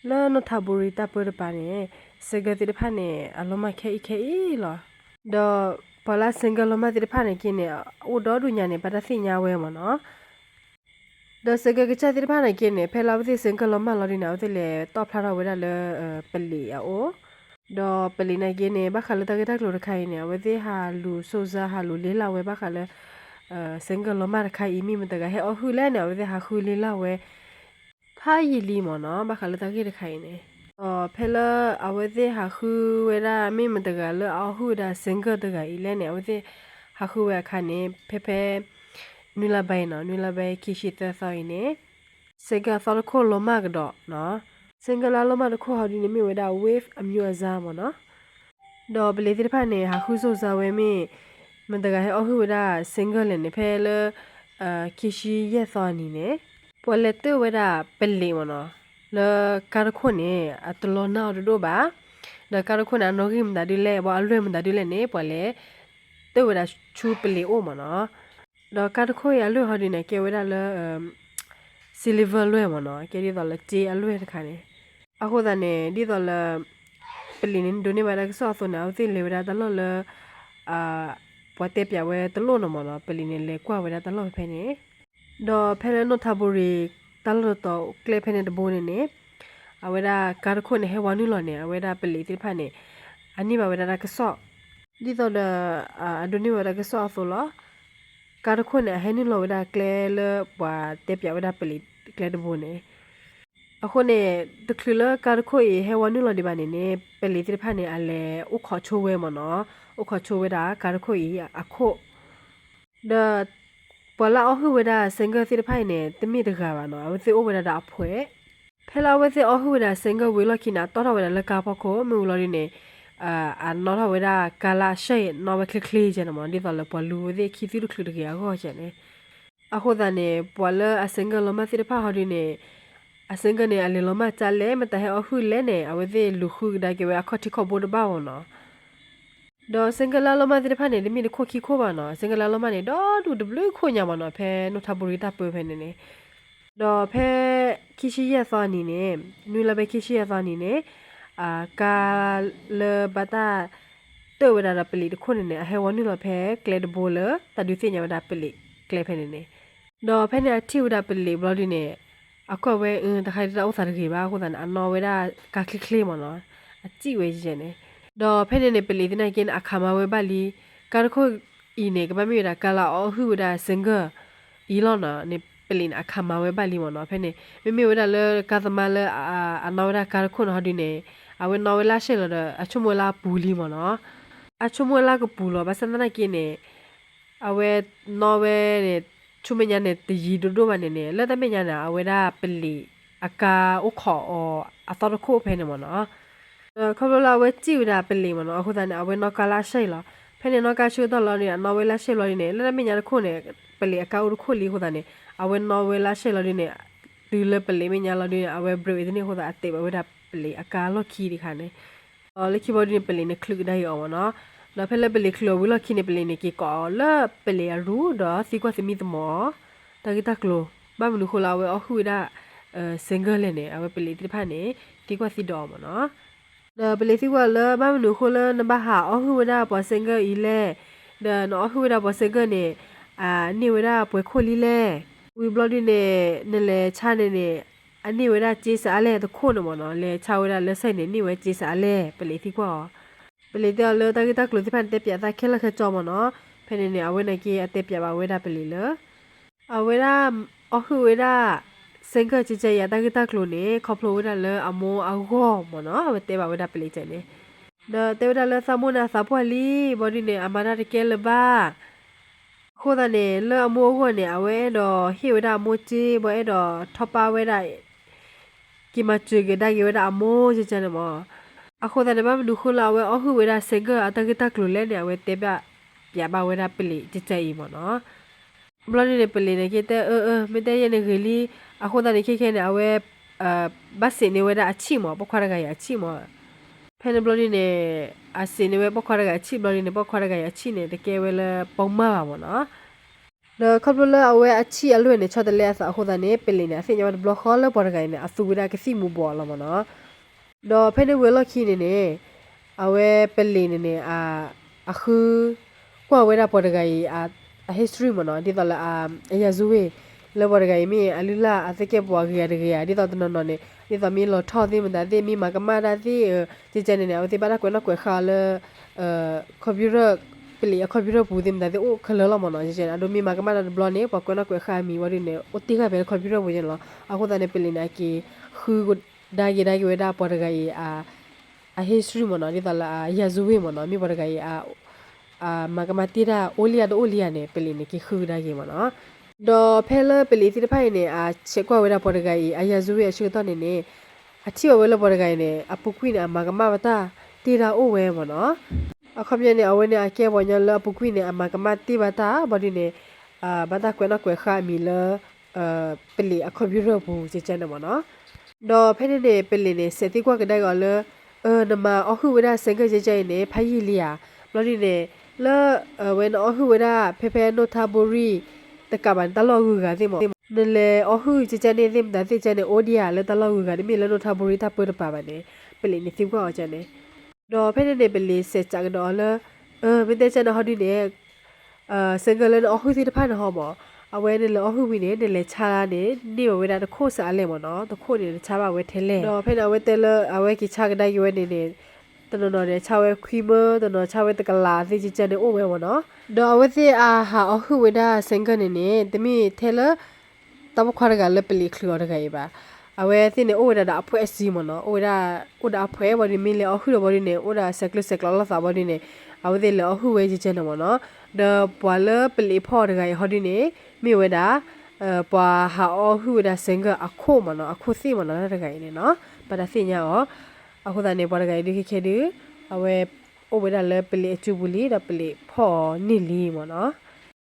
လၢနီၢ်ထးဘူရံၤတၢ်ပၢတပၤန့ၣ် single သ့ၣ်တဖၣ်န့ၣ် အလီၤမၢ်ခဲအံၤခဲအံၤလီၤ. ဒီးပှၤလၢအ single လီၤမၢ်သ့ၣ်တဖၣ်န့ၣ်က့န့ၣ် အိၣ်ဒီဒူၣ်ညါန့ၣ် ဘၣ်တၢ်သ့ၣ်ညါဝဲမ့ၢ်နီၤ. ဒီး single ကစၢ်သ့ၣ်တဖၣ်န့ၣ်က့န့ၣ် ဖဲလၢအဝဲသ့ၣ် single လီၤမၢ်လီၤဒုန့ၣ် အဝဲသ့ၣ်လဲၤတီၣ်ဖျါထီၣ်ဝဲဒၣ်လၢ ပလံးအအိၣ်, ဒီးပလံးန့ၣ်က့န့ၣ် ဘၣ်ဃးလၢတၢ်ဂ့ၢ်တၢ်ကျိၤတခါအံၤန့ၣ် အဝဲသ့ၣ်ဟးလူၤ စိၤစါ ဟးလူၤလ့လၢ်ဝဲဘၣ်ဃးလၢ single လီၤမၢ်တခါအံၤ မ့ၢ်မတၤတဂၤဟဲအီၣ်ဟုၣ်လဲၣ်န့ၣ် အဝဲသ့ၣ်ဟးဃုလ့လၢ်ဝဲ ဖးယံာ်လံမ့ၢ်နီၤ ဘၣ်ဃးလၢတၢ်ဂ့ၢ်တခါအံၤန့ၣ်, ဒီးဖဲလၢအဝဲသ့ၣ်ဟးဃုဝဲဒၣ် မ့ၢ်မတၤတဂၤလၢအအီၣ်ဟုၣ်ဝဲဒၣ် single တဂၤအံၤလဲၣ်န့ၣ် အဝဲသ့ၣ်ဟးဃုဝဲအခါန့ၣ် ဖဲဖဲ နွံလါဘဲနီၤ နွံလါဘဲခံဆံသၢသီအံၤန့ၣ် single အသီတခိၣ်လီၤမၢ်ကဒီးနီၤ. single လၢအလီၤမၢ်တခိၣ်ဟီဒုန့ၣ် မ့ၢ်ဝဲဒၣ် Wave အမျိုးအစားမ့ၢ်နီၤ. ဒီးပလံးသ့ၣ်တဖၣ်န့ၣ် ဟးဃုစိၤစါဝဲမ့ၢ် မတၤတဂၤဟဲအီၣ်ဟုၣ်ဝဲဒၣ် single လဲၣ်န့ၣ် ဖဲလၢ ခံဆံယဲၢ်သီအနံၤန့ၣ် ပှၤလဲၤတၢၢ်ဝဲဒၣ်ပလံးမ့ၢ်နီၤ လၢကါတခိၣ်န့ၣ် အတလီၤနၢ်အီၤတဒိၣ်ဘၣ်. ဒီးကါတခိၣ်န့ၣ် အနီၣ်ဂံၢ်မတၤဒုလဲၣ် ဘၣ်အလွဲၢ်မတၤဒုလဲၣ်န့ၣ် ပှၤလဲၤတၢၢ်ဝဲဒၣ်ဆူပလံးအိၣ်မ့ၢ်နီၤ. ဒီးကါတခိၣ်အံၤအလွဲၢ်ဟီဒုန့ၣ် ကဲဝဲဒၣ်လၢ silver လွဲၢ်မ့ၢ်နီၤ ကဲဒ်သိးလၢစ့အလွဲၢ်တခါန့ၣ်. အဃိသတးန့ၣ် ဒ်သိးလၢ ပလံးန့ၣ် ဒိးန့ၢ်ဘၣ်တၢ်ကစီၣ်အသိးန့ၣ် အဝဲသ့ၣ်လဲၤဝဲဒၣ်တၢ်လီၢ်လၢ ပှၤတဲပၠးဝဲတလိၣ်န့ၣ်မ့ၢ်နီၤ ပလံးန့ၣ် လဲၤကွၢ်ဝဲဒၣ်တၢ်လီၢ်ဖဲန့ၣ်. ဒီးဖဲလၢနီၢ်ထးဘူရံၤ တၢ်လီၢ်တတီၤကျဲဖဲန့ၣ်တဘိန့ၣ်န့ၣ် အဝဲဒၣ်ကါတခိၣ်န့ၣ် ဟဲဝါနုာ်လီၤန့ၣ် အဝဲဒၣ်ပလံးသ့ၣ်တဖၣ်န့ၣ် အန့ၢ်ဘၣ်ဝဲဒၣ်တၢ်ကစီၣ် ဒ်သိးဒီး အဒိးန့ၢ်ဝဲတၢ်ကစီၣ်အသိးလီၤ. ကါတခိၣ်န့ၣ် အဟဲနုာ်လီၤဝဲဒၣ်ကျဲလၢပှၤတဲပၠးဝဲဒၣ်ပလံးကျဲတဘိန့ၣ် အဃိန့ၣ် တချုးလၢကါတခိၣ်အံၤဟဲဝါနုာ်လီၤဒံးဘၣ်န့ၣ်န့ၣ် ပလံးသ့ၣ်တဖၣ်န့ၣ် အလဲၤအိၣ်ခိးဆိဝဲမ့ၢ်နီၤ အိၣ်ခိးဆိဝဲဒၣ်ကါတခိၣ်အံၤအခိၣ် ဒီး ပှၤလၢအအီၣ်ဟုၣ်ဝဲဒၣ် single သ့ၣ်တဖၣ်အံၤန့ၣ် တမ့ၢ်တဂၤဘၣ်နီၤ အဝဲသ့ၣ်အိၣ်ဝဲဒၣ်ဒီးအဖှဲး. ဖဲလၢအဝဲသ့ၣ်အီၣ်ဟုၣ်ဝဲဒၣ် single ဝံၤလီၢ်ခံန့ၣ် အတီၣ်ထီၣ်ဝဲဒၣ်လၢကါဖီခိၣ် မ့ၢ်ဝံၤလီၤဒုန့ၣ် အနီၣ်ထီၣ်ဝဲဒၣ်ကါလၢအဆဲးအံၤ နီၣ်ဝဲချ့ချ့ကဲန့ၣ်မ့ၢ် ဒ်သိးလၢပှၤလူၤဝဲသ့ၣ်ခံသုတချုးတဂ့ၤအဂီၢ်ကဲန့ၣ် အဃိသတးန့ၣ် ပှၤလၢအ single လီၤမၢ်သ့ၣ်တဖၣ်ဟီဒုန့ၣ် အ single န့ၣ် အလဲၤလီၤမၢ်ကၢလဲၣ် မတၤဟဲအီၣ်ဟုၣ်လဲၣ်န့ၣ် အဝဲသ့ၣ်လူၤဃုကဒါက့ၤဝဲအခီၣ်ထံးခီၣ်ဘိတဘၣ်မ့ၢ်နီၤ. ဒီး single လၢအလီၤမၢ်သ့ၣ်တဖၣ်န့ၣ် တမ့ၢ်တခိၣ်ခံခိၣ်ဘၣ်နီၤ single လၢအလီၤမၢ်န့ၣ် ဒီဒူၣ်တဘျုးခိၣ်ညါမ့ၢ်နီၤ ဖဲနီၢ်ထးဘူရံၤတၢ်ပၢဖဲန့ၣ်န့ၣ် ဒီးဖဲ ခံဆံယဲၢ်သီအနံၤန့ၣ် နွံလါဘဲခံဆံယဲၢ်သီအနံၤန့ၣ် ကါလၢဘၣ်တၢ်တၢၢ်ဝဲဒၣ်ဒီးပလံးတခိၣ်န့ၣ်န့ၣ် အဟဲဝီနုာ်လီၤဖဲကျဲတဘိလၢ တၢ်ဒုးသ့ၣ်ညါဝဲဒၣ်ပလံးကျဲဖဲန့ၣ်န့ၣ် ဒီးဖဲန့ၣ်အထံၣ်ဝဲဒၣ်ပလံးဘျီဒုန့ၣ် အကွၢ်ဝဲ တခါဒ်တၢ်အိၣ်သးတဂ့ၤဘၣ်အဃိသတးန့ၣ် အနီၣ်ဝဲဒၣ်ကါချ့ချ့မ့ၢ်နီၤ အစံၣ်ဝဲယဲန့ၣ် ဒီးဖဲန့ၣ်န့ၣ် ပလံးသနာ်က့န့ၣ် အခးမၤဝဲဘၣ်လံ ကါတခိၣ်အံၤန့ၣ် ကဘၣ်မ့ၢ်ဝဲဒၣ်ကါလၢအအီၣ်ဟုၣ်ဝဲဒၣ် single အံၤလီၤနီၤန့ၣ် ပလံးန့ၣ် အခးမၤဝဲဘၣ်လံမ့ၢ်နီၤ ဖဲန့ၣ် မ့မ့ၢ်ဝဲဒၣ်လၢကါသမါလၢ အနီၣ်ဝဲဒၣ်ကါတခိၣ်န့ၣ်ဟီဒုန့ၣ် အဝဲနီၣ်ဝဲလၢဆဲးလီၤဒီး အဆိကမိၣ်ဝဲလၢအပူၤလံမ့ၢ်နီၤ အဆိကမိၣ်ဝဲလၢကပူၤလီၤ ဘၣ်ဆၣ်သနာ်က့န့ၣ် အဝဲနီၣ်ဝဲန့ၣ် ဆူမဲာ်ညါန့ၣ် တယံၤဒိၣ်ဒိၣ်ဘၣ်န့ၣ်န့ၣ် လၢတၢ်မဲာ်ညါန့ၣ် အဝဲဒၣ်ပလံးအကါအိၣ်ခိးအီၤအသီတခိၣ်ဖဲန့ၣ်မ့ၢ်နီၤ ဒီးခီဖျိလၢအဝဲစံၣ်ဝဲဒၣ်ပလံးမ့ၢ်နီၤ အဃိသတးန့ၣ် အဝဲနီၣ်ကါလၢအဆဲးလီၤ ဖဲန့ၣ်နီၣ်ကါဆၢကတီၢ်လီၤန့ၣ် အနီၣ်ဝဲလၢဆဲးလီၤဒုန့ၣ် လၢတၢ်မဲာ်ညါတခိၣ်န့ၣ် ပလံးအကါအိၣ်တခိၣ်လံအဃိသတးန့ၣ် အဝဲနီၣ်ဝဲလၢဆဲးလီၤဒုန့ၣ် တုၤလၢပလံးမဲာ်ညါလီၤဒုန့ၣ် အဝဲ brake ဝဲတန့ၢ်အဃိသတး အတဲာ်ဘၣ်ဝဲဒၣ်ပလံးအကါလီၢ်ခံတခါန့ၣ် ဒီးလၢခံဘျီဒုန့ၣ် ပလံးန့ၣ်ချုးကဒါက့ၤအီၤမ့ၢ်နီၤ ဒီးဖဲလၢပလံးချုးအီၤဝံၤလီၢ်ခံန့ၣ် ပလံးန့ၣ်က့ၤကိးအီၤလၢပလံးအရူၢ် ဒီးသံကွၢ်သမံသမိးအီၤ တၢ်ဂ့ၢ်တၢ်ကျိၤ ဘၣ်မနုၤအဃိလၢအဝဲအီၣ်ဟုၣ်ဝဲဒၣ် single လဲၣ်န့ၣ် အဝဲပလံးသ့ၣ်တဖၣ်န့ၣ် သံကွၢ်သံဒိးအီၤမ့ၢ်နီၤ ဒီးပလံးသံကွၢ်လၢ ဘၣ်မနုၤအဃိလၢနဘၣ်ဟးအီၣ်ဟုၣ်ဝဲဒၣ်ပှၤ single အံၤလဲၣ်, ဒီးနအီၣ်ဟုၣ်ဝဲဒၣ်ပှၤ single န့ၣ် အန့ၢ်ဝဲဒၣ်ပှဲၤခိၣ်လံလဲၣ်. ဝံၤဘျီဒုန့ၣ် နလဲၤဆါန့ၣ်န့ၣ် အန့ၢ်ဝဲဒၣ်စ့စးအါလဲၣ်တခိၣ်န့ၣ်မ့ၢ်နီၤ, လဲၤဆါဝဲဒၣ်လၢစဲန့ၣ် န့ၢ်ဝဲစ့စးအါလဲၣ် ပလံးသံကွၢ်အီၤ. ပလံးတဲအီၤလၢတၢ်ဂ့ၢ်တၢ်ကျိၤသ့ၣ်တဖၣ်န့ၣ် တဲပၠးသးခဲလၢာ်ခဲဆ့မ့ၢ်နီၤ. ဖဲန့ၣ်န့ၣ် အဝဲန့ၣ်က့ အတဲပၠးဘၣ်ဝဲဒၣ်ပလံးလၢ အဝဲဒၣ်အီၣ်ဟုၣ်ဝဲဒၣ် single ကဲကဲအံၤအတၢ်ဂ့ၢ်တၢ်ကျိၤန့ၣ် ခီဖျိဝဲဒၣ်လၢအမိၢ်အဂီၢ်မ့ၢ်နီၤ, အဝဲတဲဘၣ်ဝဲဒၣ်ပလံးကဲန့ၣ်, ဒီးတဲဝဲဒၣ်လၢသးမိၢ်န့ၣ်အသးပှၢ်လံ, ဘၣ်ဒုးန့ၣ် အမၤတၢ်တကဲလၢၤဘၣ်. အဃိသတးန့ၣ် လၢအမိၢ်အဂီၢ်န့ၣ် အဝဲအဲၣ်ဒိးဟ့ၣ်ဝဲဒၣ်အမိၢ်စ့, ဘၣ်အဲၣ်ဒိးထီၣ်ပာ်ဝဲဒၣ် က့ၤမၤစၢၤကဒါက့ၤဝဲဒၣ်အမိၢ်ကဲကဲန့ၣ်မ့ၢ်. အဃိသတးန့ၣ် ဘၣ်မနုၤဃိလၢအဝဲအီၣ်ဟုၣ်ဝဲဒၣ် single အတၢ်ဂ့ၢ်တၢ်ကျိၤလဲၣ်န့ၣ် အဝဲတဲဘၣ်ပၠးဘၣ်ဝဲဒၣ်ပလံးကဲကဲအံၤမ့ၢ်နီၤ. ဘျီဒုးန့ၣ် ပလံးန့ၣ်က့တဲအၢ အၢ မ့ၢ်တဲယဲန့ၣ်ဂ့ၤလံ. အဃိသတးန့ၣ် ခဲခဲန့ၣ် အဝဲ ဘၣ်စံးန့ၢ်ဝဲဒၣ်အဆံၣ်မ့ၢ် ပိာ်ခွါတဂၤအံၤအဆံၣ်မ့ၢ်. ဖဲန့ၣ်ဘျီဒုးန့ၣ် အစံးန့ၢ်ဝဲပိာ်ခွါတဂၤအဆံၣ်ဘျီဒုးန့ၣ် ပိာ်ခွါတဂၤအံၤအဆံၣ်န့ၣ် တကဲဝဲလၢပိာ်မၢ်ဘၣ်မ့ၢ်နီၤ. ဒီးခီဖျိလၢအဝဲအထံၣ်အလွဲၢ်န့ၣ် ဆီတလဲအသးအဃိသတးန့ၣ် ပလံးန့ၣ် အသ့ၣ်ညါဝဲတဘျီဃီလၢပှၤတဂၤအံၤန့ၣ် အသူဝဲဒၣ်ကသံၣ်မူၤဘှီးလီၤမ့ၢ်နီၤ. ဒီးဖဲန့ၣ်ဝံၤအလီၢ်ခံန့ၣ်န့ၣ် အဝဲပလံးန့ၣ်န့ၣ် အဃုကွၢ်ဝဲဒၣ်ပှၤတဂၤအံၤ အ history မ့ၢ်နီၤ, ဒ်သိးလၢ အ အရာဇဝင် လၢပှၤတဂၤအံၤမ့ၢ်အလုၢ်လၢ်အသကဲာ်ပဝးဂ့ၤဂၤတဂ့ၤဧါ, ဒ်သိးတနီၤနီၤန့ၣ် ဒ်သိးမ့ၢ်လီၤထီၣ်သ့ၣ်မတၤသ့ၣ် မ့ၢ်မၤကမၣ်တၢ်သ့ၣ် ကဲကဲန့ၣ်န့ၣ် အဝဲသ့ၣ်ဘၣ်တၢ်ကွဲးနီၣ်ကွဲးဃါအီၤလၢ computer, ပလံးအ computer ပူၤသ့ၣ်မတၤသ့ၣ်အိၣ်ခဲလၢာ်လီၤမ့ၢ်နီၤ, ကဲကဲန့ၣ် အဒိမ့ၢ်မၤကမၣ်တၢ်တဘျီန့ၣ် ပှၤကွဲးနီၣ်ကွဲးဃါအမံၤဝံၤဒုန့ၣ် အိၣ်တ့ၢ်ဃာ်ဖဲလၢ computer ပူၤန့ၣ်လီၤ. အဃိသတးန့ၣ် ပလံးန့ၣ် အက့ၤဃုဒါက့ၤဒါက့ၤဝဲဒၣ်ပှၤတဂၤအံၤ အ history မ့ၢ်နီၤ, ဒ်သိးလၢ အရာဇဝင် မ့ၢ်နီၤ, မ့ၢ်ပှၤတဂၤအံၤ အမၤကမၣ်တ့ၢ်တၢ်အိၣ်လံဧါတအိၣ်လံဧါန့ၣ် ပလံးန့ၣ်က့ၤဃုကဒါက့ၤမ့ၢ်နီၤ. ဒီးဖဲလၢပလံးသ့ၣ်တဖၣ်အံၤန့ၣ် အဆဲးကွၢ်ဝဲဒၣ်ပှၤတဂၤအံၤ အရာဇဝင် အဆၢကတီၢ်န့ၣ်န့ၣ် အထံၣ်ဘၣ်ဝဲလၢပှၤတဂၤအံၤန့ၣ် အပူၤကွံာ်န့ၣ် အမၤကမၣ်ဘၣ်တၢ်တ့ၢ်တၢ်အိၣ်ဝဲမ့ၢ်နီၤ. အခီပညီန့ၣ် အဝဲန့ၣ်အကဲပှၤကညီလၢအပူၤကွံာ်န့ၣ် အမၤကမၣ်တ့ၢ်ဘၣ်တၢ်ဘၣ်ဒုန့ၣ် ဘၣ်တၢ်ကွဲးနီၣ်ကွဲးဃါအမံၤလၢ ပလံးအ computer ပူၤ ကဲကဲန့ၣ်မ့ၢ်နီၤ. ဒီးဖဲန့ၣ်န့ၣ် ပလံးန့ၣ် စဲးသံကွၢ်ကဒါက့ၤအီၤလၢ နမၤအီၣ်ဟုၣ်ဝဲဒၣ် ဆိုင်ကယ် ကဲကဲအံၤန့ၣ် ဖးယံာ်လံဧါ, ဘျီဒုန့ၣ် လၢ ဝဲနအီၣ်ဟုၣ်ဝဲဒၣ် ဖဲဖဲ နူၢ်ထါဘိရံ တကးဘၣ်န့ၣ် တၢ်လီၢ်အဂုၤအဂၤသ့ၣ်မ့ၢ် နလဲၤအီၣ်ဟုၣ် ကဲကဲန့ၣ် သ့ၣ်မတၤသ့ၣ်ကဲန့ၣ် အိၣ်ဒံးဧါ လၢတၢ်လီၢ်အဂုၤအဂၤ တမ့ၢ်လၢ နူၢ်ထါဘိရံ တၢ်ပၢတပၤဘၣ်န့ၣ် ပလံးန့ၣ်သံကွၢ်အီၤကဲန့ၣ်. ဒီးဖဲန့ၣ်န့ၣ် ပလံးစဲးစးကဒီးအီၤလၢ မ့ၢ်တဲကဲန့ၣ်ဟီဒုန့ၣ် ဆိုင်ကယ် လၢနအီၣ်ဟုၣ်သ့ၣ်တဖၣ်န့ၣ်ဟီမ့ၢ် အဝဲနလဲၤအီၣ်ဟုၣ်ဝံၤန့ၣ် နလဲၤဆါန့ၣ် န့ၢ်ဝဲဒၣ်တခိၣ်စးအါလဲၣ်မ့ၢ်နီၤ, တခိၣ်န့ၣ် နဆါဘၣ်ဝဲထဲလဲၣ်. ဒီးဖဲန့ၣ် အဝဲတဲလၢ အဝဲက့ၤဆါကဒါက့ၤဝဲန့ၣ်န့ၣ် တနီၤနီၤန့ၣ် ဆါဝဲခွံမၢ, တနီၤဆါဝဲတကလးသ့ၣ်ကဲကဲန့ၣ်အိၣ်ဝဲမ့ၢ်နီၤ. ဒီးအဝဲသ့ၣ်အဟးအီၣ်ဟုၣ်ဝဲဒၣ် ဆိုင်ကယ် န့ၣ်န့ၣ် တမ့ၢ်ထဲလၢ တၢ်ပိာ်ခွါတဂၤလၢပလံးချုးအီၤတဂၤအံၤဘၣ်. အဝဲသ့ၣ်န့ၣ် အိၣ်ဝဲဒၣ်ဒီးအဖှဲးအစ့မ့ၢ်နီၤ, အိၣ်ဝဲဒၣ် အိၣ်ဒီးအဖှဲးဘၣ်ဒုး မ့ၢ်လဲၤအီၣ်ဟုၣ်ဒီးဘၣ်ဒုးန့ၣ် အိၣ်ဒီးဆဲးကျၢဆဲးကျိးလိာ်သးဘၣ်ဒုးန့ၣ် အဝဲသ့ၣ်လဲၤအီၣ်ဟုၣ်ဝဲကဲကဲန့ၣ်မ့ၢ်နီၤ. ဒီးပှၤလၢပလံးဖီၣ်အီၤတဂၤအံၤဟီဒုန့ၣ် မ့ၢ်ဝဲဒၣ် ပှၤဟးအီၣ်ဟုၣ်ဝဲဒၣ် ဆိုင်ကယ် အခိၣ်မ့ၢ်နီၤ, အခိၣ်သ့ၣ်မ့ၢ်နီၤ တၢ်တဂၤအံၤန့ၣ်နီၤ, ဘၣ်တၢ်သ့ၣ်ညါအီၤ. အဃိသတးန့ၣ် ပှၤတဂၤအံၤဒုးခဲခဲဒုး အဝဲအိၣ်ဝဲဒၣ်လၢပလံးအစုပူၤလံ ဒီးပလံးဖီၣ်အီၤန့ၢ်လံမ့ၢ်နီၤ.